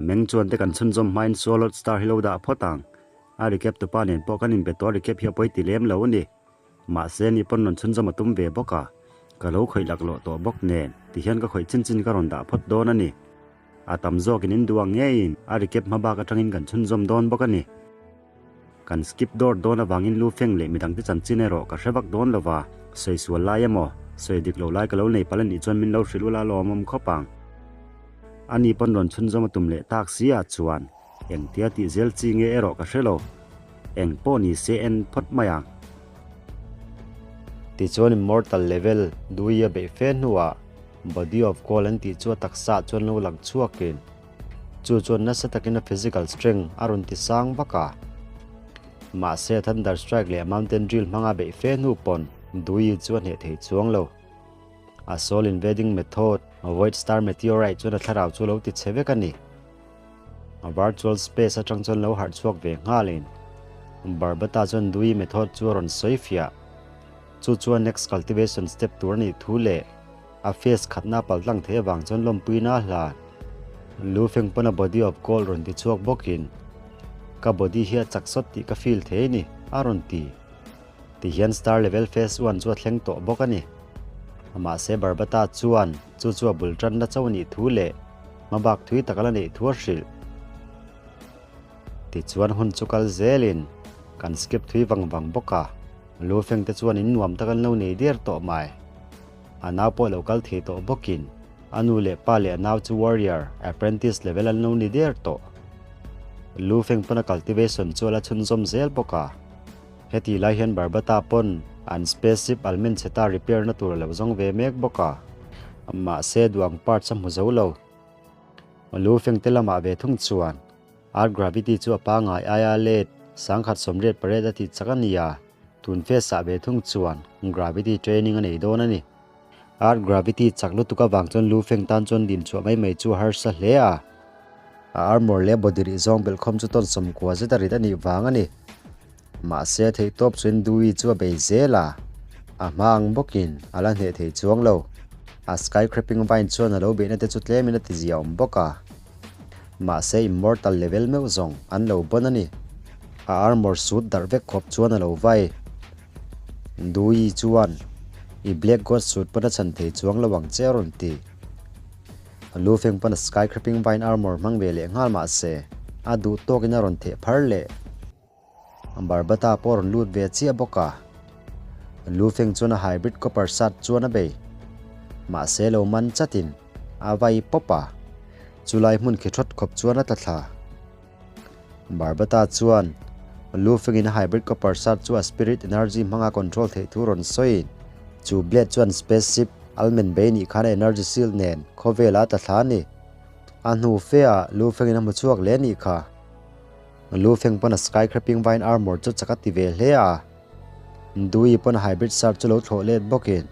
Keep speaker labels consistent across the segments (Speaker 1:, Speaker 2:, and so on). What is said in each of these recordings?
Speaker 1: Meng chuan te kan chhunzawm hmain Swallowed Star hi lo dah phawt ang. A recap tupa nen pawh kan inbe tawh a recap hi a pawi ti lem lo a ni. Mahse ni pawn rawn chhunzawm a tum ve bawk a, ka lo khawih laklawh tawh bawk nen tihian ka khawih chin chin ka rawn dah phawt dawn a ni. A tam zawkin in duh ang ngeiin a recap hma bak atangin kan chhunzawm dawn bawk a ni. Kan skip dawr dawn avangin lu feng leh midangte chanchin erawh ka hre vak dawn lova, sawi sual lai emaw, sawi dik loh lai ka lo nei palh a nih chuan min lo hrilh ula lawmawm khawp ang. Ani pawn rawn chhunzawm a tum leh tak si ah chuan engtia tih zel chi nge erawh ka hre lo. Eng pawh ni se en phawt mai ang.
Speaker 2: Tichuan Immortal level Dui a beih fe hnuah Body of Gold an tih chu a taksa ah chuan lo lang chhuakin Chu chuan nasa takin a physical strength a rawn ti sang vak a. Mahse Thunder Strike leh Mountain Drill hmanga beih fe hnu pawn Dui chu a hneh thei chuang lo. A soul invading method, Void Star Meteorite chuan a thlarau chu lo ti chhe vek a ni. A virtual space atang chuan lo harh chhuak ve nghalin Barbata chuan Dui method chu a rawn sawi fiah. Chu chuan next cultivation step tur a nih thu leh A face khatna paltlang thei avang chuan lawmpuina a hlan. Lu feng pawn a body of gold rawn ti chhuak bawkin, Ka body hi a chak sawt tih ka feel thei a ni, a rawn ti. Tihian star level phase one chu a thleng tawh bawk a ni. Mahse Barbata chuan chu chu a bul tanna cho a nih thu leh hmabak thui tak a la neih thu a hrilh. Tichuan hun chu kal zelin kan skip thui vang vang bawk a. Lu feng te chuan in nuam tak an lo nei der tawh mai. A nau pawh lo kal thei tawh bawkin a nu leh pa leh a nau chu warrior apprentice level an lo ni der tawh. Lu feng pawn a cultivation chu a la chhunzawm zel bawk a. Heti lai hian Barbata pawn an spaceship almen chhe ta repair na tur a lo zawng ve mek bawk a. Mahse duang parts a hmu zo lo. Lu feng te lamah ve thung chuan Earth gravity chu a pangngai aia let 1088 a tih chak a ni a, tun fe sah ve thung chuan gravity training a nei dawn a ni. Earth gravity chak lutuk avang chuan lu feng tan chuan din chhuah mai mai chu a harsa hle a, a armor leh body rih zawng belhkhawm chu tawn sawmkua zet a rit a nih vang a ni. Mahse a theihtawp chuan Dewey chu a bei zel a, a hma ang bawkin a la hneh thei chuang lo. A skycraping vine chuan a lo beihna te chu tlemin a tizia awm bawk a. Mahse immortal level meuh zawng an lo bawn a ni. A armor suit darh vek khawp chuan a lo vai. Dewey chuan, I black god suit pawn a chhan thei chuang lo ang che a rawn ti. Lu feng pawn a skycraping vine armor hmang ve leh nghal mahse a duh tawkin a rawn theh phar leh. Barbata pawh a rawn lut ve chiah bawk a, Lu Feng chuan a hybrid copper sat chuan a bei. Mahse lo man chatin a vai pawp a, chulai hmun khi thawt khawp chuan a tla thla. Barbata chuan Lu Fengin a hybrid copper sat chu a spirit energy hmanga control theih thu rawn sawiin, chu blade chuan spaceship Almen Bay nih khan a energy shield nen khawvelah a tla thla a ni. A hnu fe ah Lu Fengin a hmu chhuak leh a nih kha. Lu feng pawn a skycraping vine armor chu chak a ti ve hle a, Dewey pawn a hybrid sar chu lo thlawh let bawkin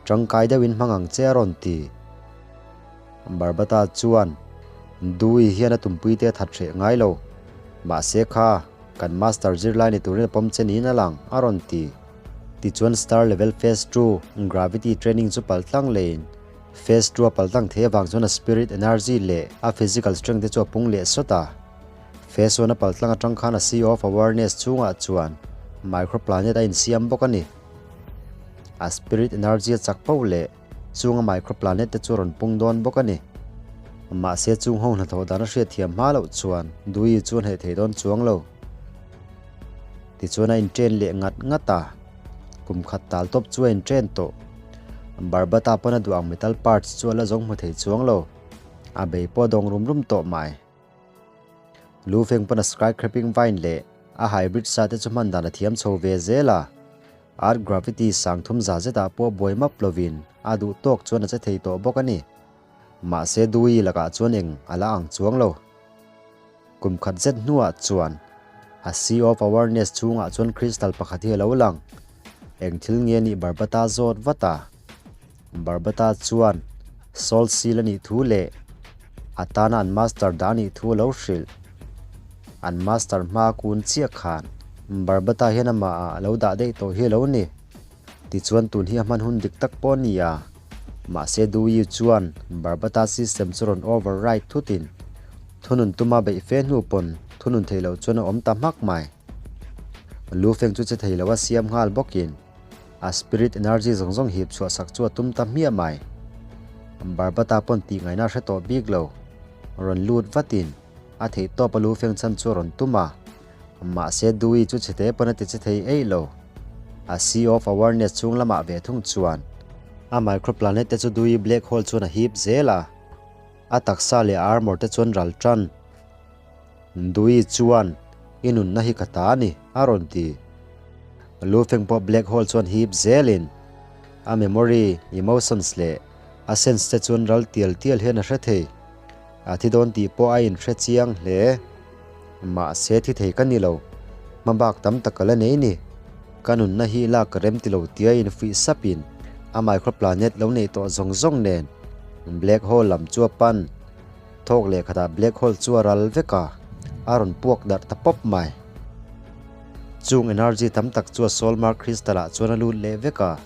Speaker 2: tangkai deuhin hmang ang che a rawn ti. Barbata chuan Dewey hian a tumpui te a that hreh ngai lo, mahse kha kan master zirlai ni turin a pawm che niin a lang a rawn ti. Tichuan star level phase 2 gravity training chu paltlang leiin phase 2 a paltlang thei avang chuan a spirit energy leh a physical strength te chu a pung leh sawt a. Phase one a paltlang atang khan a Sea of Awareness chhungah chuan microplanet a insiam bawk a ni. A spirit energy a chak poh leh chunga microplanet te chu a rawn pung dawn bawk a ni. Mahse chung ho hnathawh dan a hriatthiam hma loh chuan Dewey chu a hnaih thei dawn chuang lo. Tichuan a intrain leh ngat ngat a, kum khat tal tawp chu a intrain tawh. Barbata pawn a duh ang metal parts chu a la zawng hmu thei chuang lo. A bei pawh a dawng rum rum tawh mai. Lu feng pawn a skycraping vine leh a hybrid sa te chu hman dan a thiam chho ve zel a. Earth gravity sang thum za zetah pawh buai map lovin a duh tawk chuan a che thei tawh bawk a ni. Mahse Dewey lakah chuan eng a la ang chuang lo. Kum khat zet hnuah chuan a Sea of Awareness chhungah chuan crystal pakhat hi a lo lang. Eng thil nge nih Barbata zawt vat a. Barbata chuan Soul Seal a nih thu leh a tana an master dah a nih thu a lo hrilh. An master hma kun chiah khan Barbata hian amah ah a lo dah daih tawh hi a lo ni. Tichuan tun hi a hman hun dik tak pawh a ni a. Mahse Dewey chuan Barbata system chu rawn override thutin. Thunun tuma beih fe hnu pawn thunun thei lo chuan a awm ta hmak mai. Lu Feng chu che thei lo a siam nghal bawkin a spirit energy zawng zawng hip chhuah sak chu a tum ta hmiah mai. Barbata pawn tih ngaihna a hre tawh bik lo. Rawn lut vatin a theih tawp a Lu Feng chan chu a rawn tum a. Mahse Dewey chu chhe te pawn a ti che thei eih lo. A Sea of Awareness chhung lamah ve thung chuan a microplanet te chu Dewey black hole chuan a hip zel a. A taksa leh a armor te chuan ral tan. Dewey chuan, I nunna hi ka ta a ni, a rawn ti. Lu Feng pawh black hole chuan hip zelin a memory, emotions leh a sense te chuan ral tial tial hian a hre thei. A thi dawn tih pawh a inhre chiang hle. Mahse thi thei ka ni lo, hmabak tam tak ka la nei ni. Ka nunna hi lak ka rem ti lo tia infuih sapin a microplanet lo neih tawh zawng zawng nen black hole lam chu a pan. Thawk leh khatah black hole chu a ral vek a, a rawn puak darh ta pawp mai. Chung energy tam tak chu a soulmark crystal ah chuan a lut leh vek a,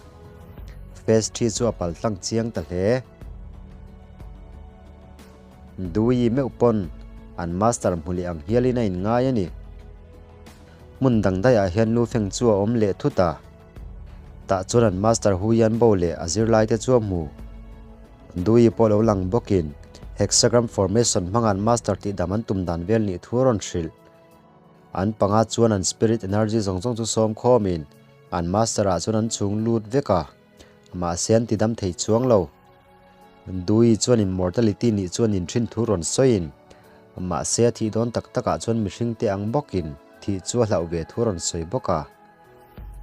Speaker 2: phase thi chu a paltlang chiang ta hle. Dewey meuh pawn an master hmu leh ang hialin a inngai a ni. Hmun dang daihah hian Lu Feng chu a awm leh thut a. Tah chuan an master Hu Yanbo leh a zirlaite chu a hmu. Dewey pawh lo lang bawkin hexagram formation hmanga an master tihdam an tum dan vel nih thu a rawn hrilh. An panga chuan an spirit energy zawng zawng chu sawm khawmin an master ah chuan an chhung lut vek a. Mahse an tidam thei chuang lo. Dewey chuan immortality nih chuan inthin thu rawn sawiin, mahse a thih dawn tak takah chuan mihring te ang bawkin thih chu a hlauh ve thu rawn sawi bawk a.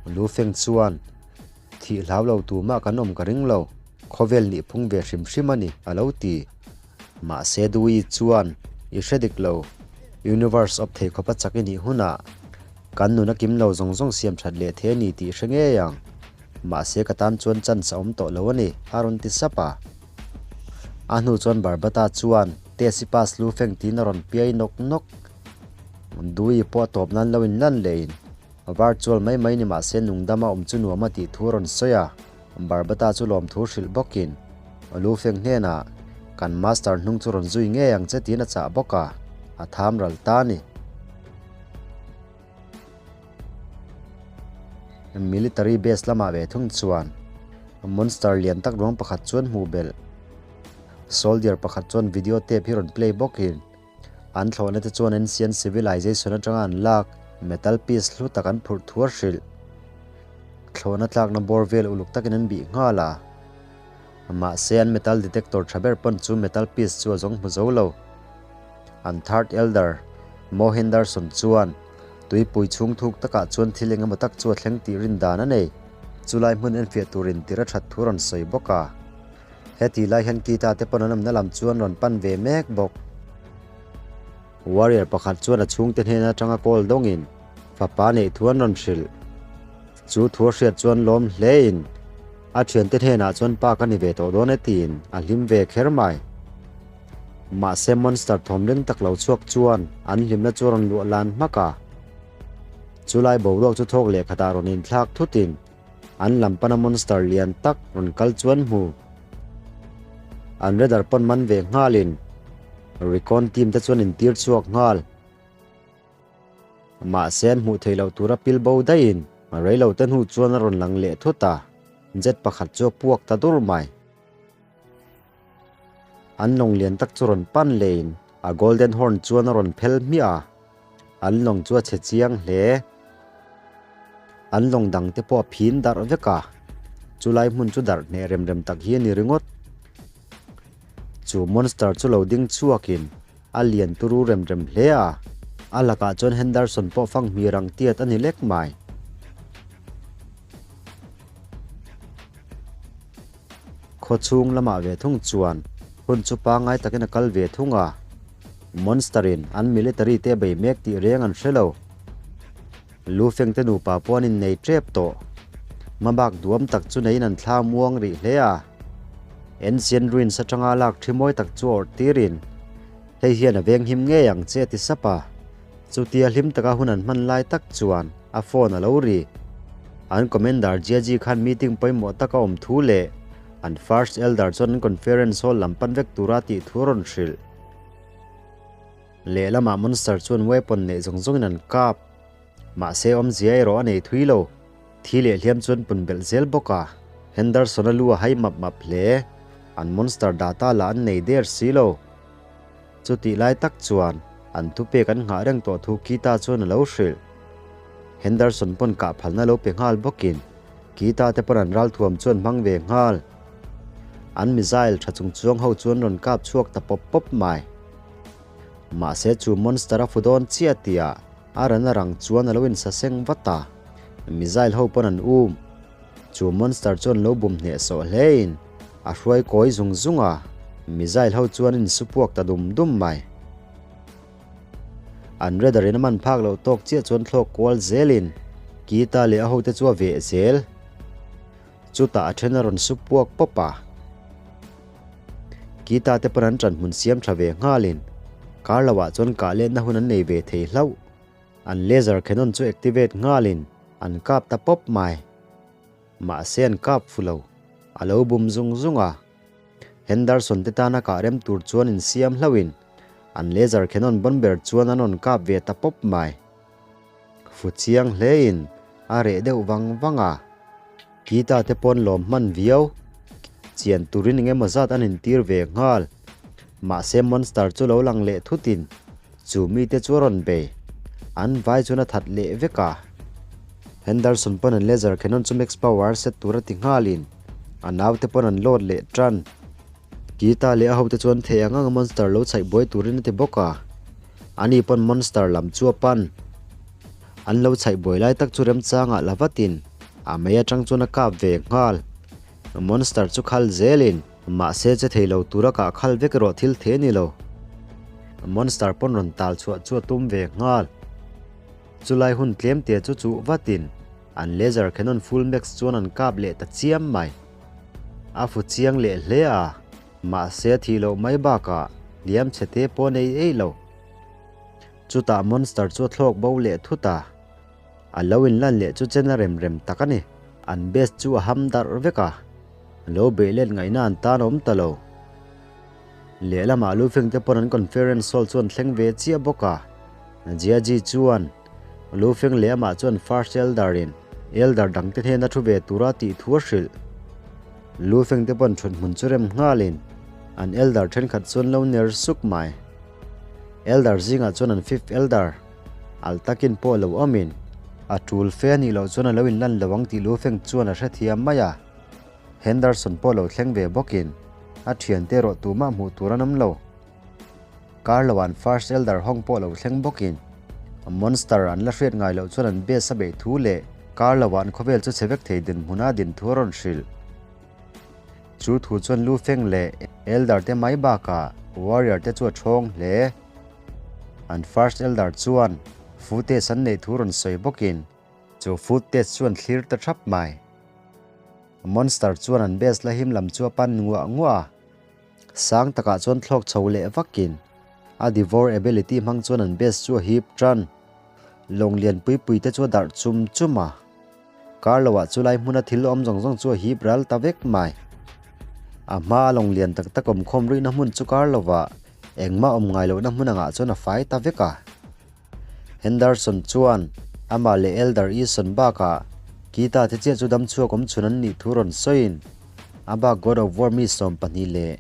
Speaker 2: Lu Feng chuan, Thih hlau lo tumah kan awm ka ring lo, khawvel nih phung ve hrim hrim a ni, a lo ti. Mahse Dewey chuan, I hre dik lo, universe awp thei khawpa chak i nih hunah kan nun a kim lo zawng zawng siam that leh thei a ni tih hre ngei ang. Mahse ka tan chuan chance a awm tawh lo a ni, a rawn ti sap a. A hnu chuan Barbata chuan Tesi pass lu feng tiin a rawn piai nawk nawk. Dui pawh a tawp nan lo in lan leh in virtual mai mai ni mahse nungdama awm chu nuam a tih thu a rawn sawi a. Barbata chu lawmthu hrilh bawkin lu feng hnenah kan master hnung chu rawn zui ngei ang che tiin a chah bawk a, a tham ral ta a ni. Military base lamah ve thung chuan monster lian tak ruang pakhat chuan hmuh belh. Soldier pakhat chuan video tape hi rawn play bawkin an thlawhna te chuan ancient civilization atanga an lak metal piece hlu tak an phurh thuar hrilh. Thlawhna tlakna bawr vel uluk takin an bih nghal a. Mahse an metal detector tha ber pawn chu metal piece chu a zawng hmu zo lo. An third elder, Mo Henderson chuan tuipui chhung thuk takah chuan thil eng emaw tak chu a thleng tih rin dan a nei. Chulai hmun enfiah turin tir a that thu rawn sawi bawk a. Heti lai hian Kita te pawn an awmna lam chuan rawn pan ve mek bawk. Warrior pakhat chuan a chhungte hnen atanga call dawngin fapa neih thu an rawn hrilh. Chu thu a hriat chuan lawm hlein a thiante hnenah chuan pa ka ni ve tawh dawn e tiin a hlim ve kher mai. Mahse monster thawm ring tak lo chhuak chuan an hlimna chu a rawn luah lan hmak a. Chulai boruak chu thawk leh khatah rawn inthlak thutin an lam pana monster lian tak rawn kal chuan hmu. An radar pawn man ve nghalin recon team te chuan intir chhuak nghal. Mahse an hmuh theih loh tura pil bo daihin rei lo te hnu chuan a rawn lang leh thut a, jet pakhat chu a puak ta dur mai. An lawng lian tak chu rawn pan lehin a golden horn chuan a rawn phel hmiah a, an lawng chu a chhe chiang hle. An lawng dang te pawh a phin darh vek a, chulai hmun chu darh hneh rem rem tak hi a ni ringawt. Chu monster chu lo ding chhuakin a lian turu rem rem hle a, a lakah chuan Henderson pawh fang hmir ang tiat a ni lek mai. Khaw chhung lamah ve thung chuan hun chu pangngai takin a kal ve thung a, Monster in an military te bei mek tih reng an hre lo. Lu Feng te nupa pawh an innei tep tawh. Hmabak duam tak chu neiin an thla muang rih hle a. Ancient ruins atanga lak thi mawi tak chu awrh tirin, Hei hian a veng him ngei ang che a ti sap a. Chutia hlim taka hun an hman lai tak chuan a phone a lo ri. An Commander Jiaji khan meeting pawimawh tak a awm thu leh an First Elder chuan an conference hall lam pan vek tura tih thu a rawn hrilh. Lehlamah monster chuan weapon neih zawng zawngin an kap. Mahse awmzia erawh a nei thui lo. Thi leh hliam chuan pun belh zel bawk a. Henderson-a lu a hai map map hle. An monster data lah an nei der si lo. Chutih lai tak chuan an thupek an nghah reng tawh thu Keita chuan a lo hrilh. Henderson pawn kah phalna lo pe nghal bawkin Keita te pawn an ralthuam chuan hmang ve nghal. An missile tha chung chuang ho chuan rawn kap chhuak ta pawp pawp mai. Mahse chu monster a fu dawn chiah tihah a ran a rang chuan a lo insaseng vat a, missile ho pawn an um. Chu monster chuan lo bum hneh sawh hlein a hruai kawi zung zung a, missile ho chuan in su puak ta dum dum mai. An radar in a man phak loh tawk chiah chuan thlawk kual zelin Kita leh a hote chu a veh zel. Chutah a then a rawn su puak pawp a. Kita te pawn an ṭan hmun siam ṭha ve nghalin kar loah chuan kah letna hun an nei ve thei hlauh. An laser cannon chu activate nghalin an kap ta pawp mai. Mahse an kap fu lo. A lo bum zung zung a. Henderson te tana kah rem tur chuan insiam hlauhin an laser cannon bawn ber chuan an rawn kap ve ta pawp mai. Fu chiang hlein a reh deuh vang vang a. Kita te pawn lawm hman viau. Chian turin engemaw zat an intir ve nghal. Mahse monster chu lo lang leh thutin chu mite chu a rawn bei. An vai chuan a that leh vek a. Henderson pawn an laser cannon chu max power set tur a ti nghalin a naute pawn an load leh tan. Kita leh a hote chuan thei ang ang monster lo chhaih buai turin a ti bawk a. Ani pawn monster lam chu a pan. An lo chhaih buai lai tak chu remchangah la vatin a mei atang chuan a kap ve nghal. Monster chu khal zelin mahse che thei lo tura kah khal vek erawh thil the ni lo. Monster pawn rawn tal chhuah chu a tum ve nghal. Chulai hun tlem te chu chuh vatin an laser cannon full max chuan an kap leh ta chiam mai. A fu chiang leh hle a, mahse a thih loh mai bakah hliam chhe te pawh nei ei lo. Chutah monster chu a thlawk bo leh thut a, a lo inlan leh chu chen a rem rem tak a ni. An base chu a ham darh vek a, lo beih let ngaihna an tan a awm ta lo. Lehlamah Lufeng te pawn an conference hall chu an thleng ve chiah bawk a, Jiaji chuan Lufeng leh amah chuan First Elder in Elder dangte hnena thu ve tura tih thu a hrilh. Lufeng te pawn thut hmun chu rem nghalin an Elder thenkhat chuan lo ner suk mai. Elder zingah chuan an Fifth Elder al takin pawh lo awmin a tul fe a nih loh chuan a lo inlan lo ang tih Lufeng chuan a hrethiam mai a. Henderson pawh lo thleng ve bawkin a thiante erawh tumah hmuh tur an awm lo. Carlo-a'n First Elder Hong pawh lo thleng bawkin Monster an la hriat ngai loh chuan an base a beih thu leh Carlo-a'n khawvel chu chhe vek thei dinhmuna din thu a rawn hrilh. Chu thu chuan Lu Feng leh Elder te mai bakah Warrior te chu a thawng hle. An First Elder chuan footage an neih thu rawn sawi bawkin Chu food test chuan thlir ta thap mai. Monster chuan an base la him lam chu a pan nguah nguah a. Sang takah chuan thlawk chho leh vakin a devour ability hmang chuan an base chu a hip tan. Lawng lian pui pui te chu a darh chum chum a. Kar loah chu lai hmuna thil awm zawng zawng chu a hip ral ta vek mai. A hma a lawng lian tak tak awm khawm ruihna hmun chu kar lovah engmah awm ngai lohna hmun angah chuan a fai ta vek a. Henderson chuan amah leh Elder Eason bakah Keita te chiah chu damchhuak awm chhun an nih thu rawn sawiin a bak God of War mi 12 leh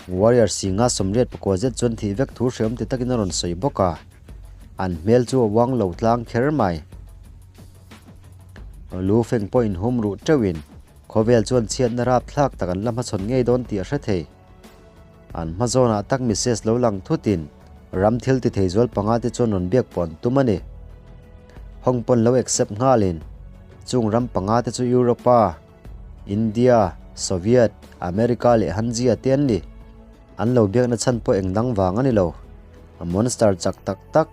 Speaker 2: Warrior singa 84 zet chuan thih vek thu hreawm ti takin a rawn sawi bawk a, an hmel chu a uang lo tlang kher mai. Lu feng pawh inhum ruh teuhin khawvel chuan chhiatna rapthlak tak an la hmachhawn ngei dawn tih a hre thei. An hma zawnah tak Mrs lo lang thutin ram thil ti thei zual panga te chuan rawn biak pawh an tum a ni. Hong pawn lo accept nghalin chung ram panga te chu Europa, India, Soviet, America leh Hanzia te an ni. An lo biakna chhan pawh eng dang vang a ni lo. A monster chak tak tak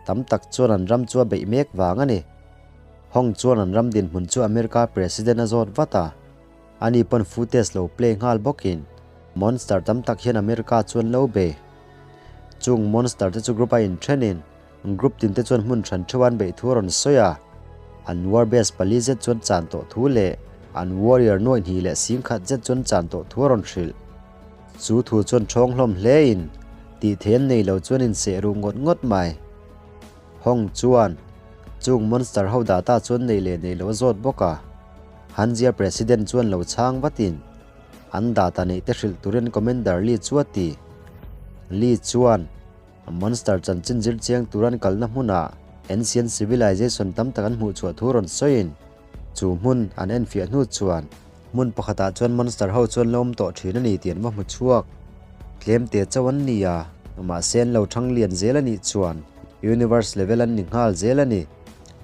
Speaker 2: tam tak chuan an ram chu a beih mek vang a ni. Hong chuan an ram dinhmun chu America President a zawt vat a. Ani pawn footage lo play nghal bawkin monster tam tak hian America chuan lo bei. Chung monster te chu group a inthenin group tin te chuan hmun hran theuh an beih thu a rawn sawi a. An war base pali zet chuan chan tawh thu leh an warrior nuaih hnih leh sing khat zet chuan chan tawh thu a rawn hrilh. Chu thu chuan thawng hlawm hlein Tih theih an nei lo chuan inseh ruh ngawt ngawt mai. Hong chuan chung monster ho data chuan nei leh nei lo a zawt bawk a. Hanzia President chuan lo chhang vatin an data neih te hrilh turin Commander Lee chu a ti. Lee chuan monster chanchin zir chiang tur an kalna hmunah ancient civilization tam tak an hmuh chhuah thu rawn sawiin chu hmun an enfiah hnu chuan hmun pakhatah chuan monster ho chuan la awm tawh thin a ni tih an va hmu chhuak. Tlem te chauh an ni a, mahse an lo thang lian zel a nih chuan universe level an ni nghal zel a ni.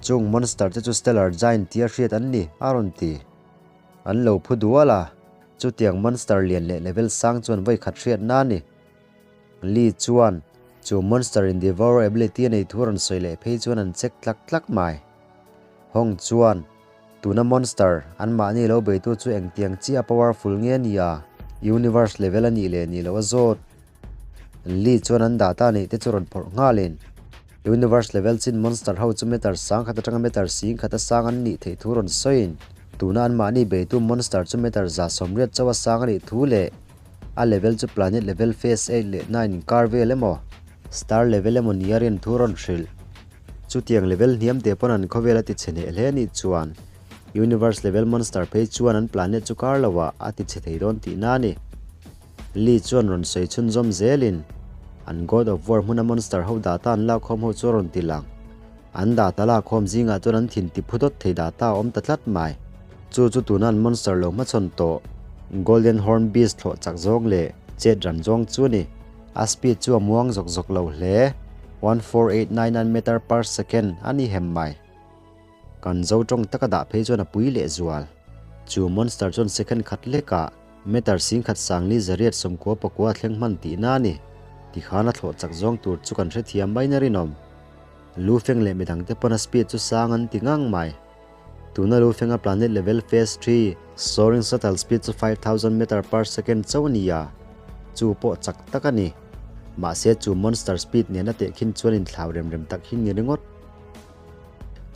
Speaker 2: Chung monster te chu stellar giant tia hriat an ni, a rawn ti. An lo phu dual a, chutiang monster lian leh level sang chuan vawi khat hriatna a ni. Lee chuan chu monster in devour ability a nei thu a rawn sawi leh phei chuan an check tlak tlak mai. Hong chuan tuna monster anmahni lo beitu chu engtiang chiah a powerful nge a nia, universe level a nih leh nih loh a zawt. Lee chuan an data neih te chu rawn phawrh nghalin universe level chin monster ho chu meter sang khat atanga meter sing khata sang an nih theih thu rawn sawiin tuna anmahni beitu monster chu meter 180 chauha sang a nih thu leh A level chu planet level phase 8 leh 9 inkar vel emaw, star level emaw nia rin thu rawn hrilh. Chutiang level hniam te pawn an khawvel a ti chhe hneh hle anih chuan universe level monster phei chuan an planet chu kar lo ah a ti chhe thei dawn tihna a ni. Lee chuan rawn sawi chhunzawm zelin an God of War hmuna monster ho data an lakkhawm ho chu a rawn ti lang. An data lakkhawm zingah chuan an thin ti phu dawt thei data a awm ta tlat mai. Chu chu tuna an monster lo hmachhawn tawh Golden Horn Beast thlawh chak zawng leh chet ran zawng chu a ni. A speed chu a muang zawk zawk lo hle, 14899 meter per second a ni hem mai. Kan zo tawng taka dah phei chuan a pui leh zual. Chu monster chuan second khat lekah meter 10,000 sangli 899 a thleng hman tihna a ni. Tikhan a thlawh chak zawng tur chu kan hrethiam mai na rinawm. Lu feng leh midangte pawn a speed chu sang an ti ngang mai. Tuna lu fenga planet level phase 3 soaring shuttle speed chu 5000 meter per second chauh a ni a, chu pawh chak tak a ni. Mahse chu monster speed nena tehkhin chuan inthlau rem rem tak hi ni ringawt.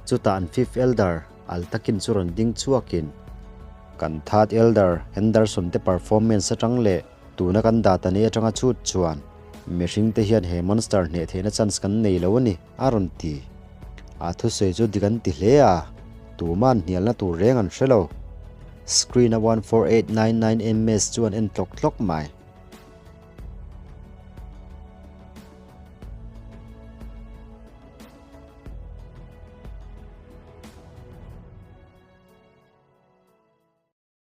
Speaker 2: Chutah an fifth elder Altakin chu rawn ding chhuakin kan third elder Henderson te performance atang leh tuna kan data nei atanga chhut chuan mihring te hian he monster hneh theihna chance kan nei lo a ni a rawn ti. A thusawi chu dik an ti hle a, tuma'n hnialna tur reng an hre lo. Screen a 14899 ms chu an en tlawk tlawk mai.